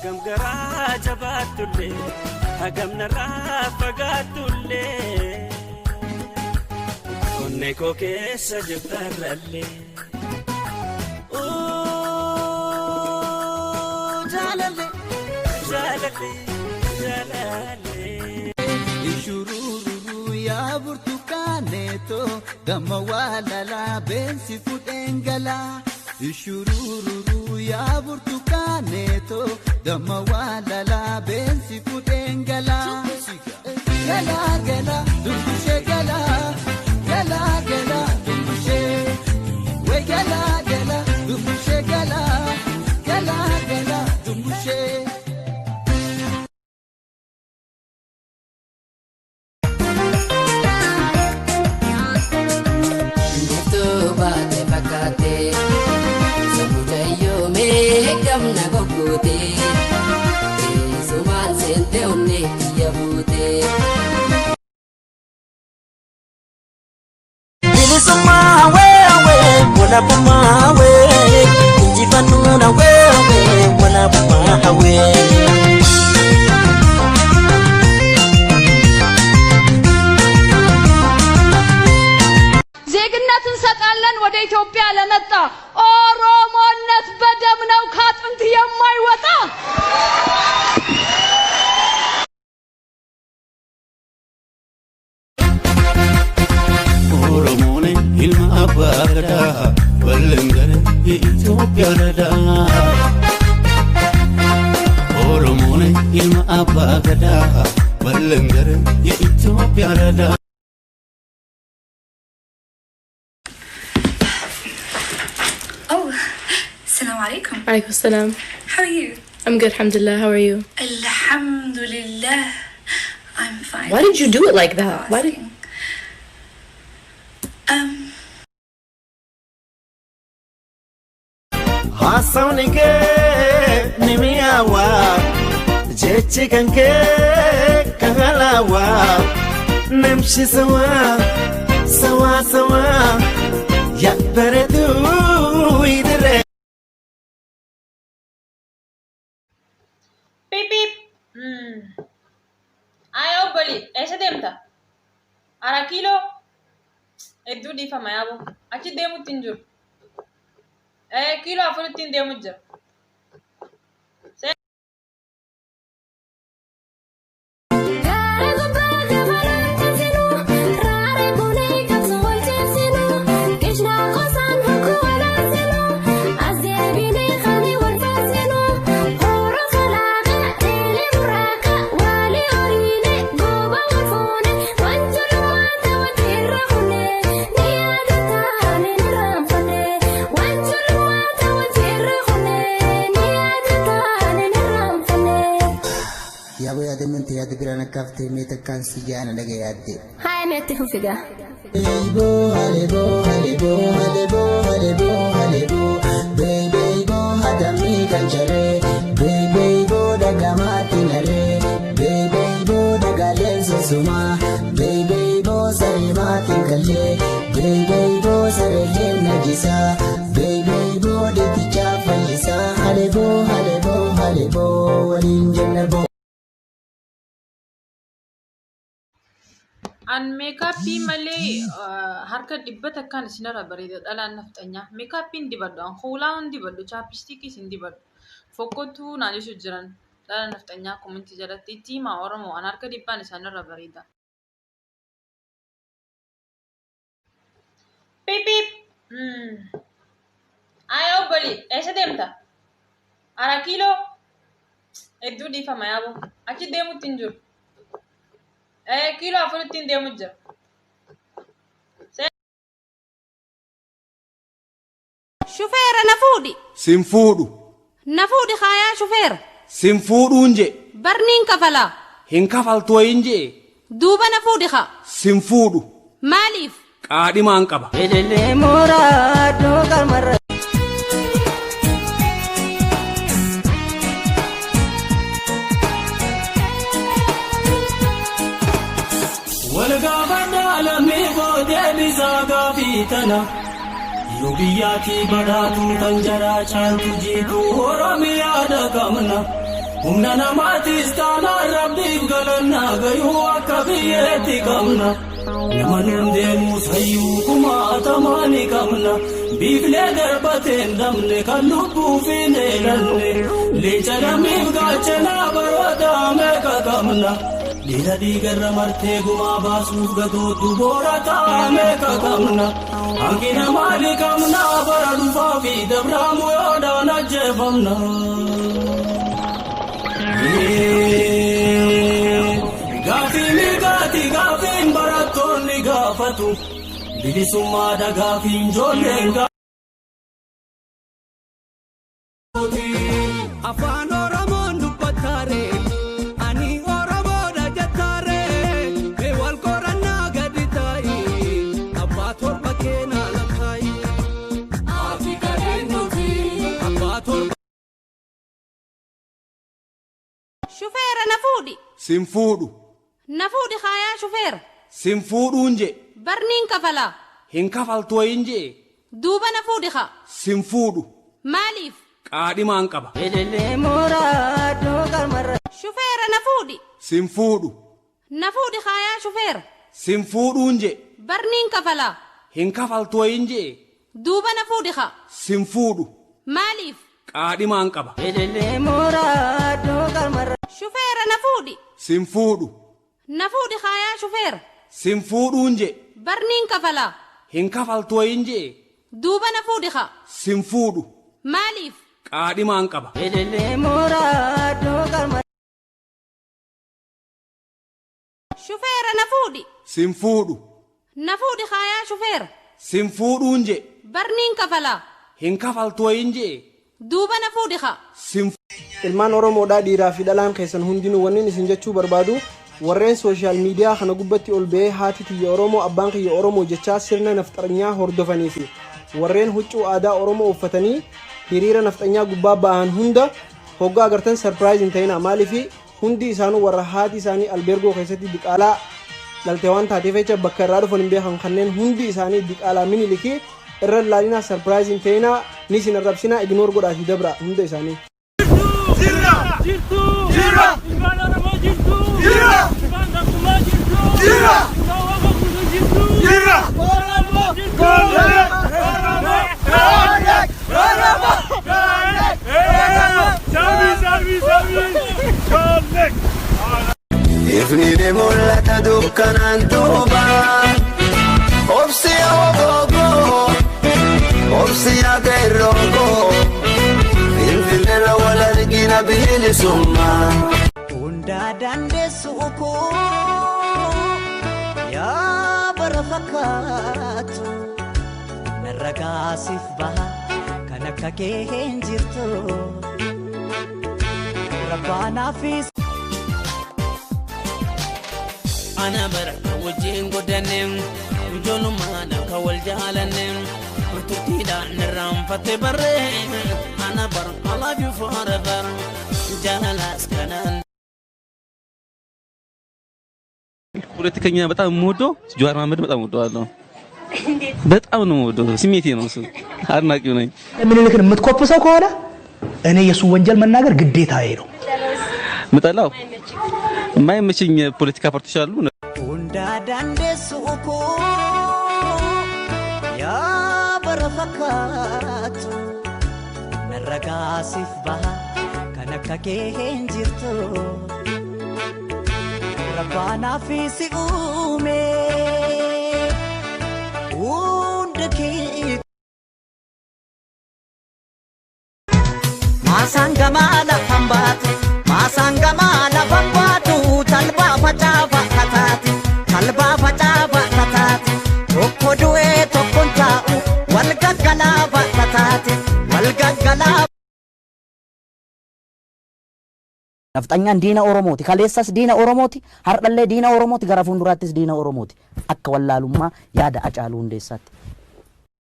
Hagam garaa jabaattullee, hagam narraa fagaattullee, onnee koo keessa jirtarrallee. Jaalallee, jaalallee, jaalallee. Ishurururu yaa burtukaneeto damma waalalaa beensi fudheen galaa. Ishurururu yaa burtukaneeto damma waalalaa beensi fudheen galaa. Galaa galaa dubbishee galaa galaa galaa dubbishee. Wee galaa galaa dubbishee galaa galaa galaa dubbishee. Jirtuu baate fakkaate samuudayyoomee gamna goggootee teessumaan seente onnee kiyya buutee. Bilisummaa hawee hawee walabummaa hawee injifannoon hawee hawee walabummaa hawee. ዜግነት እንሰጣለን ወደ ኢትዮጵያ ለመጣ ኦሮሞነት በደም ነው ካጥንት የማይወጣ። Oromoon ilma abbaa gadaa wallangara Itoophiyaa radaa. Oromoon ilma abbaa gadaa wallangara Itoophiyaa radaa. Oh, السلام عليكم. عليكم السلام. How are you? I'm good, الحمد لله. How are you? الحمد لله. I'm fine. Why did you do it like that? Why did Asking. Haasawni kee ni mi'aawaa, jechi kan kee kan halaawaa, namshi sawaa sawaa sawaa yaa bareedduu idiree. Piip piip. Ayoo obboli, eessa deemta? Ara kiiloo hedduu dhiifama yaaboo. Achi deemutti hin jiru. Kiiloo afuritti hin deemu jira. Gaara gubbaa gabalaan cabsinu, raaree bunee qabsu wal ceesinu, qishnaa qosaan hokkuu walaansinu, as deebinee qalbii wal faarsinu, hoora kalaaqa eelee buraaqa, waalii horiilee gooba wal fuune, wanjulummaa taphatee irra kunne, ni yaadataa ni raanfanne, wanjulummaa taphatee irra kunne, ni yaadataa ni raanfanne. Yaaboo yaadannoo yaada biraan akka haftee mee takkaan si jaana dhaga yaadde. Haaya meetti fufigaa. Beeboo haleeboo haleeboo haleeboo haleeboo haleeboo beebeeboo hatamii kan jaree beebeeboo dagamaatti naree beebeeboo dagaaleen sosomaa beebeeboo saree maatiin gallee beebeeboo saree najisaa beebeeboo deetichaa fayyisaa haleeboo haleeboo haleeboo waliin jenna boo. An makeup malee harka 100n isinirra bareeda dhalaan nafxanyaa. Makeup hin dibadhu. An kuulaa hin dibadhu. Chapstick hin dibadhu. Fokkottuu naan isu jiran dhala nafxanyaa comment jalatti itti himaa Oromoo an harka 100n isaanirra bareeda. Piip piip. Ayoo obboli, eessa deemta? Ara kiiloo hedduu dhiifama yaaboo. Achi deemutti hin jiru. Kiiloo afuritti hin deemu jira. Shufeera na fuudhi. Sin fuudhu. Na fuudhi kaayaa shufeera. Sin fuudhuun je. Barniin kafalaa. Hin kafaltu wayin jee. Duuba na fuudhi kaa. Sin fuudhu. Maaliif? Qaadhimaan qaba. Elellee mooraa doogarmarra. Wal gaafadhaa lammii koo deebisaa gaafii tana. Yoo biyyaatii badhaatu tan jaraa caaltu jiitu Oromiyaadha qabna. Humna namaatis taanaan rabbiif galannaa gayuu akka biyyeetti qabna. Nama nuun deemu sayyuu kumaatamaa ni qabna. Biiflee darbateen dhabne kan lubbuuf hin eelanne. Leenca lammiif gaachanaa baroota meeqa qabna. Dhiira dhiigarra martee gumaa baasuuf gatootu boora meeqa qabna. Hanqina maali qabna bara dhufaa fi dabraamu yoodhaan ajjeefamna. Gaafii mirgaati gaafiin barattoonni gaafatu. Bilisummaadha gaafiin ijoolleen Afaan Oromoon dubbattaare, ani Oromoodha jettaare, mee wal qorannaa gadi taa'i, abbaa torba keenaa lakkaa'i. Abbaa torba. Shufeera, na fuudhi. Sin fuudhu. Na fuudhi haayaa, shufeera. Sin fuudhuun je. Barniin kafalaa. Hin kafaltu wayin jee. Duuba na fuudhi haa. Sin fuudhu. Maaliif? Qaadhimaan qaba. Shufeera, na fuudhi. Sin fuudhu. Na fuudhi haayaa, shufeera. Sin fuudhuun je. Barniin kafalaa. Hin kafaltu wayin jee. Duuba na fuudhi haa. Sin fuudhu. Maaliif? Qaadhimaan qaba. Shufeera, na fuudhi. Sin fuudhu. Na fuudhi haayaa, shufeera. Sin fuudhuun je. Barniin kafalaa. Hin kafaltu wayin jee. Duuba na fuudhi haa. Sin fuudhu. Maaliif? Qaadhimaan qaba. Shufeera, na fuudhi. Sin fuudhu. Na fuudhi haayaa, shufeera. Sin fuudhuun je. Barniin kafalaa. Hin kafaltu wayin jee. Duuba na fuudhi haa. Sin Ilmaan Oromoodhaa dhiiraa fi dhalaan keessan hundinuu, wannin isin jechuu barbaadu, warreen social media kana gubbatti ol ba'ee haati tiyya Oromoo, abbaan kiyya Oromoo jechaa sirna nafxanyaa hordofanii fi warreen huccuu aadaa Oromoo uffatanii hiriira nafxanyaa gubbaa ba'an hunda hoggaa agartan surprise hin ta'inaa. Maaliifi hundi isaanuu warra haati isaanii albeergoo keessatti diqaalaa dhalte waan taateef jecha bakka irraa dhufan hin beekan. Kanneen hundi isaanii diqaalaa Minilikii irra ilaalinaa, surprise hin ta'inaa, ni isin arrabsinaa, ignore godhaatii dabra hunda isaanii. Jirra! Jirtu! Jirra! Ilmaan Oromoo jirtu! Jirra! Ilmaan Gabrummaa jirtu! Jirra! Ilmaan Waaqa guutuu jirtu! Jirra! Oromoo jirtu! Oromoo! Oromoo! Sabi, sabi, sabi! Choolek! Ifni ni mul'ata dukkanaan duuba. Obsi ogoogoo, obsi akeerroogoo. Finfinneerra wal argina bilisummaa. Hundaa dandeessu koo, yaa bara fakkaatu, narra gaasiif baha kan akka kee hin jirtu. Rabbaanaafis. Ana bara wajjin godhanne, ijoollummaan akka wal jaalanne, turtiidhaan irraanfatte barree. Ana bara I love you forever, jaalalaas kanaan. ፖለቲከኛ በጣም የምወደው ጀዋር መሐመድ በጣም እወደዋለሁ። በጣም ነው የምወደው። ስሜቴ ነው እሱ። አድናቂው ነኝ። ምኒልክን የምትኮፍሰው ከሆነ እኔ የሱ ወንጀል መናገር ግዴታዬ ነው። ምጠላው የማይመቸኝ የፖለቲካ ፓርቲዎች አሉ። Hundaa dandeessu koo, yaa bara fakkaatu, narra gaasiif baha kan akka kee hin jirtu. Rabbaanaafis si uume hunda kee. Maasaan gamaa lafan baatu, maasaan gamaa lafan baatu, talbaa facaafa kataati, talbaa facaafa kataati. Tokko du'ee tokkon taa'u, wal gaggalaafa kataati, wal gaggalaafa. Nafxanyaan diina Oromooti. Kaleessas diina Oromooti. Har'allee diina Oromooti. Gara fuulduraattis diina Oromooti. Akka wallaalummaa yaada Acaaluu Hundeessaatti.